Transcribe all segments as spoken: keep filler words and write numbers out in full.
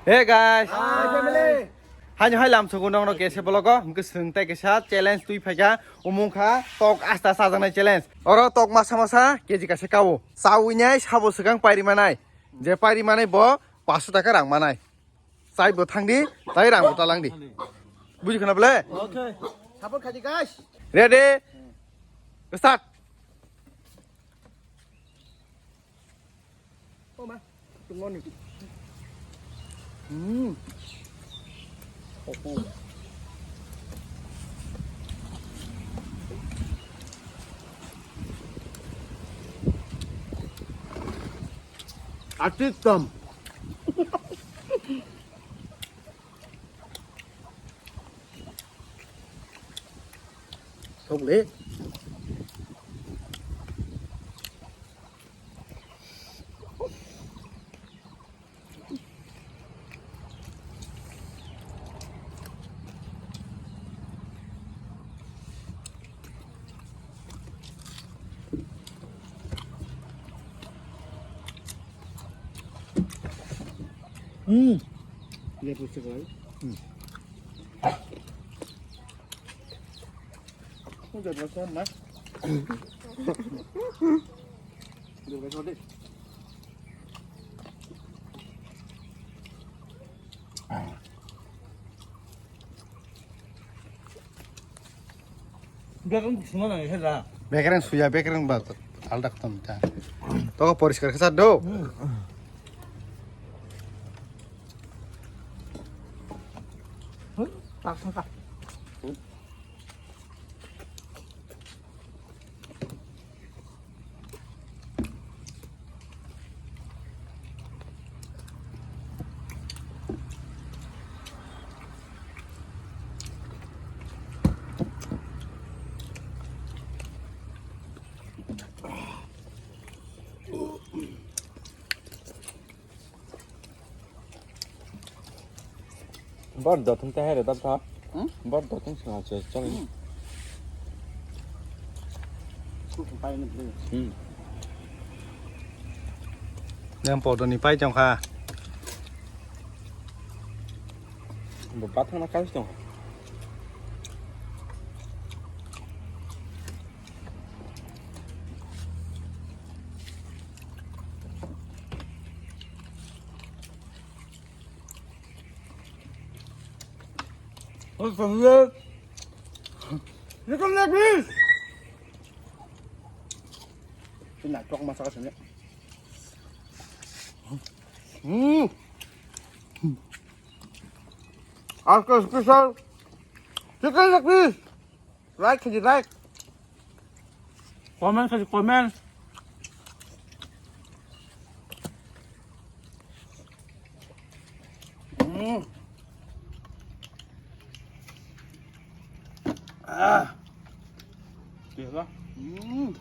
Hey guys. Hi, family. Haino hai lamsogo nongno kese vlog o hwnkhe swng tei kesa challenge twi phaikha, umung kha tok asta sajaknai challenge. Oro tok masa masa K G kaisa kao. Chawi nai sabo swkang pairi manai. Je pairi manai bo paanch sho taka rang manai. Chai bo thangdi, tai rang bo talang di. Buji khana bole? Okay. Support khaidi guys. Ready? Start. Oh ma, tungoni. Hmm. Oh, oh. Atitam. Thok le. Hmm. Dia pusing lagi. Hmm. Udah berasa, Mas. Udah berasa, Dik. Bekereng suma nang khe da. Bekereng suya, bekereng ba aldak tam ta. To poriskar khe sa do. Hmm. Hmm, tak sangka. Bor dothung ta hai re dap tha. Hmm? Bor dothung sna che chong. Hmm. Yang podo ni pai chong kha. Bo bathang na kai chong. Oh, familiar. You can let me. Sini nak cok masak sini. Hmm. Asko special. Chicken leg piece. Like khaidi, like. Comment khaidi, comment. Mm. Ah. Gila. Mm.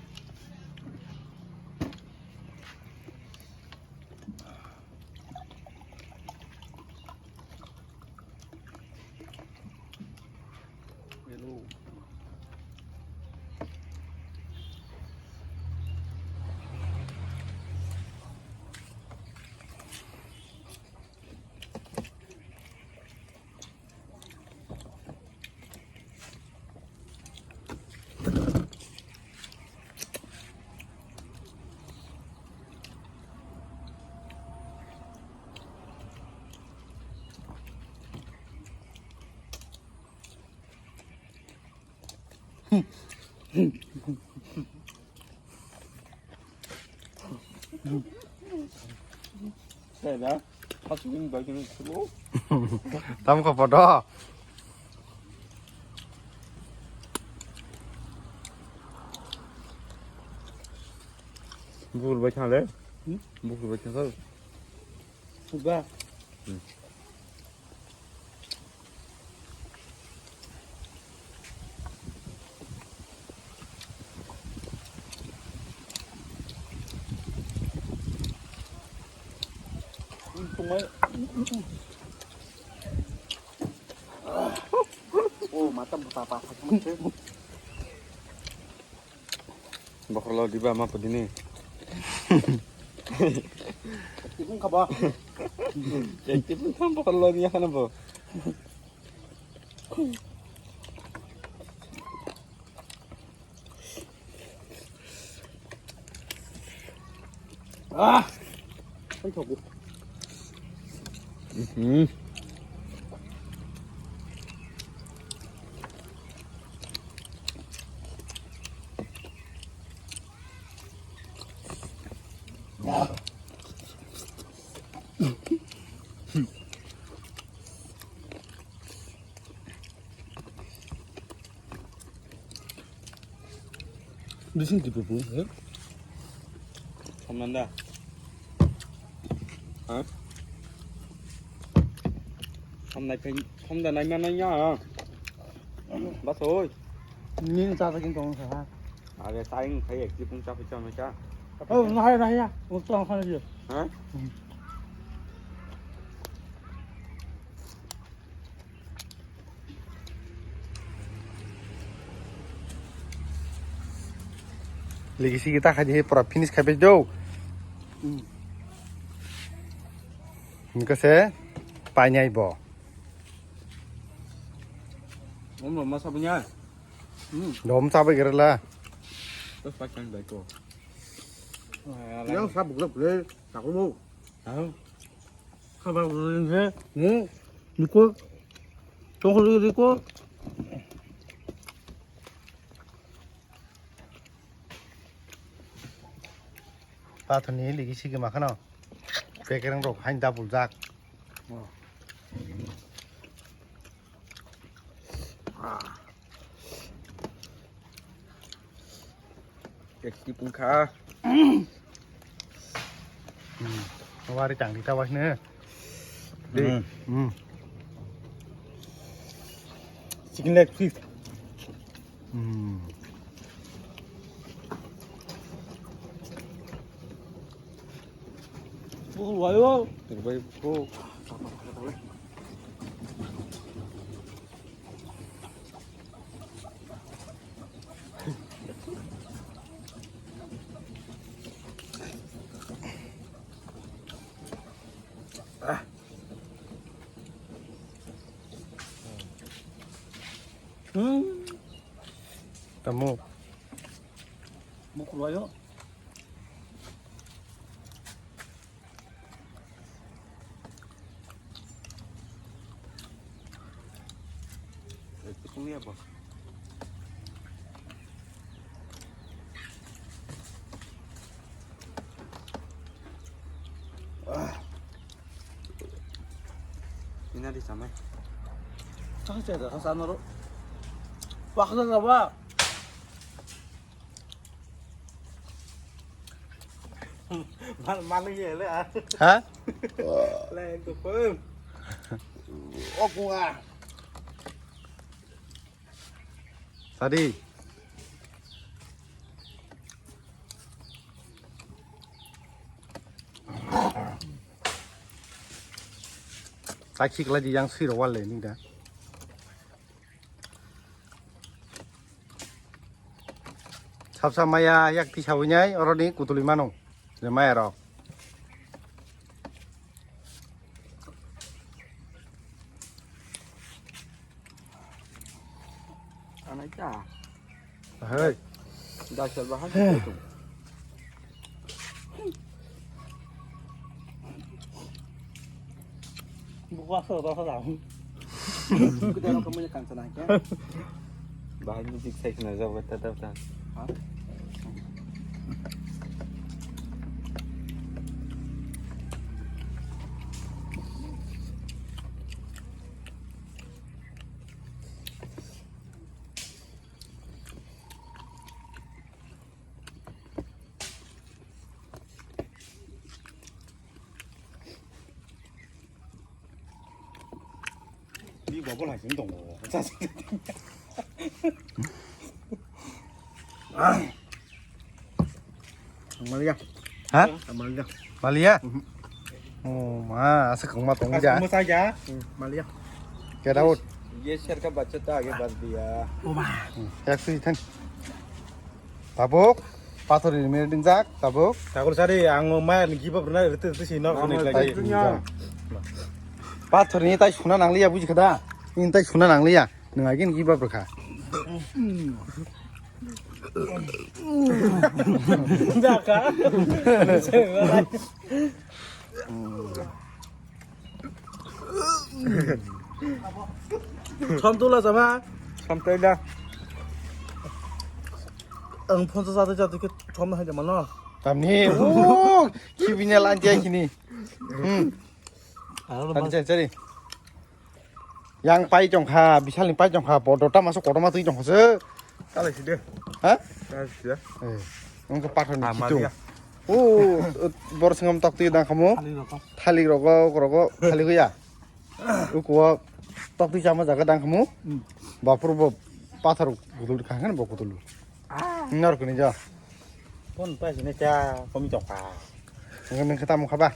Sela, aswing bai kini sulo. Tam ko podo. Bul bai thang le. Hmm? Bul bai thang le. Suga. Hmm. Oh, mata buka apa? Bokhorok diba ma pudini. Tipung kha bo. Tipung kha bo, lo ni ya khana bo. Ah. Ang thogo. Mhm. Bising di pupu, eh? Somnanda. Ha? Somnai pen, somda nai mana ya? Bas oi. Ning sa sa king kong sa. Age saing khai ek tipung chapi chama cha. Oh, nahaya, nahaya. Untuk ang sana dia. Ha? Ligi sigi ta khai di pura finish khai pai do. Niko se painai bo. Om masa punya. Hmm. Dom sabai gerela. Terus pakai baiko. Yang sabuk le, tak mau. Tahu. Khabar ni, ni, niko, tongkol niko. Pathani ligi sigi makhano. Pekereng rok hain double jak. Oh. Ah. Ek tipung kha. Hmm. Wari tang di tawas ne. Di. Hmm. Hmm. Chicken leg piece. Hmm. Buku wayo. Terbaik buku. Hmm. Tamo. Buku wayo. Ina di samai. Kang se da sa noro. Wah, kang ba. Mal, mal ye le, ah. Ha? Le, tu pun. Oh, kuah. Tadi. Sakhi khlai di yang sui ro wal le ning da. Sapsa maya yak tisa winai oroni kutuli mano. Je maya rok. Anai ta. Hei. Dasar bahan. Buka so, so, so, so. Kita orang kamu kan sana kan? Bahan musik saya kena jawab kata tahu tak? Hah? Ni bobol hai sing tongo. Malia. Ha? Malia. Malia? Mhm. Oh, ma, asa kong ma tong ja. Kamu saja. Hmm, Malia. Get out. Ye sher ka bachcha ta aage badh diya. Oh, ma. Hmm, ek sui than. Tabuk. Pathor ni mere dingjak, tabuk. Takul sari, ang maya ni give up rwna rwtwi rwtwi si nok rwni khlai di. Pathor ni tai suna nangliya, buji kha da? Ni tai suna nangliya. Nwng agin give up rwkha. Jaka. Chom tula sama. Chom tula. Ang phone sa sa sa sa ke chom hai de mano. Tamni. Oh, kibine lan dia kini. Hmm. Aro Tadi cari cari. Yang pai jong kha, bisal ni pai jong kha, bodo ta maso kotorma twi jong kha se. Tala si de. Ha? Tala si de. Eh, wngkha pathor ni Ah, khitung. Malia. O, bor sengam tok twi dang khamu. Thali rokok. Thali rogo, rogo, thali goya. Uko tok twi chama jaga dang khamu. Hmm. Bapur bo pathor gudul kha, kan bo gudul. Ah. Nor kuni ja. Phone pa sini cha komi tong kha. Nang nang kata mukha ba.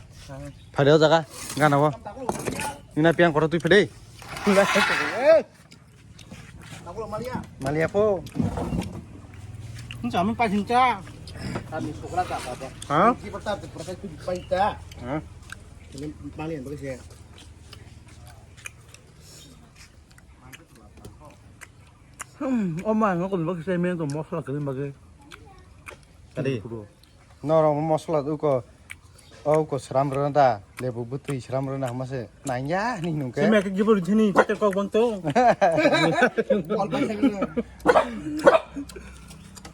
Phai de o jaga. Gana bo. Nina piang koro twi phai de. Malia po. Nung cha mi pa sini cha. Kami sukra cha pa de. Ha? Ki pa ta pa ta tu pa ta. Ha? Ini Malia bagasi. Hmm, o ma, ngo kun bagasi men to mosla kali bagasi. Kali. Norok mosla uko, o uko sram rwna da, lebu bwtwi sram rwna hama se nangya hinwi nungkhe. Simi ake gibur jini chate kok bang to.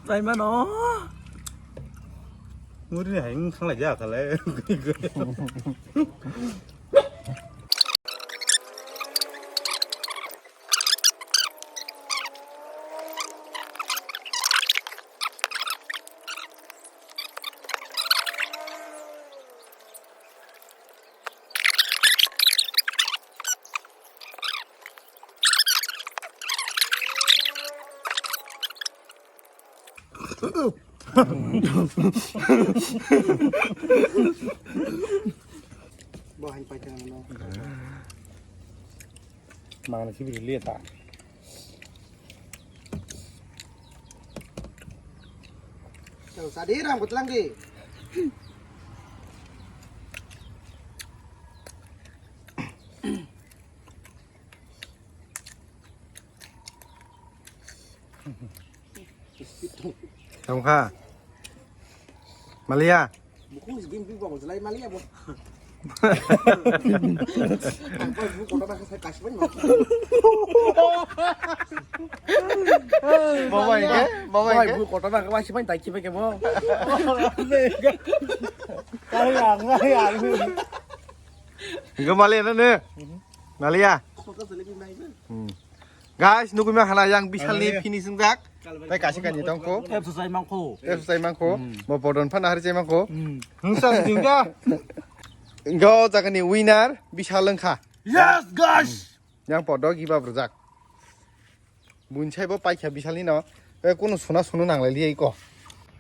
Trai mano. Muri ni hai wng thang lai ja kha le. Bo hain pai tang no. Mang na sibiri liya ta. Chalo, sadi rang butlang di. Tong kha. Malia. Buku game bi bawa jelai Malia bo. Ang pa bu kota ba sai kasih banyak. Bawa ini, bawa ini. Bu kota ba kasih banyak tak kipe ke bo. Kaya, kaya. Enggak Malia na ne. Malia. Kota jelai bi mai. Hmm. Guys, nugui ma hala yang bisalni finishing jak. Tai kasi kani tongkho. Tep susai mangkho. Tep susai mangkho. Hmm. Bo bodon phan hari chai mangkho. Hmm. Nungsa sing ja. Go jagani winner bisal wngkha. Yes, guys. Yang podo giba brujak. Bunsai bo paikha bisalni no. E kuno suna sunu nanglai liya iko.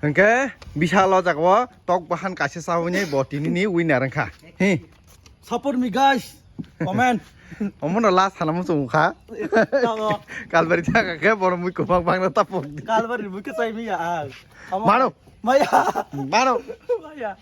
Hingke bisal o jaga o tok bahan kaisa chawini bo tini ni winner wngkha. Hi. Support me guys. Comment. Omo no last sana muchung kha. Tamo. Kalbari jaga ke boro mui kubang bang na tapok. Kalbari mui ke chai mi ya. Mano. Maya. Mano. Maya.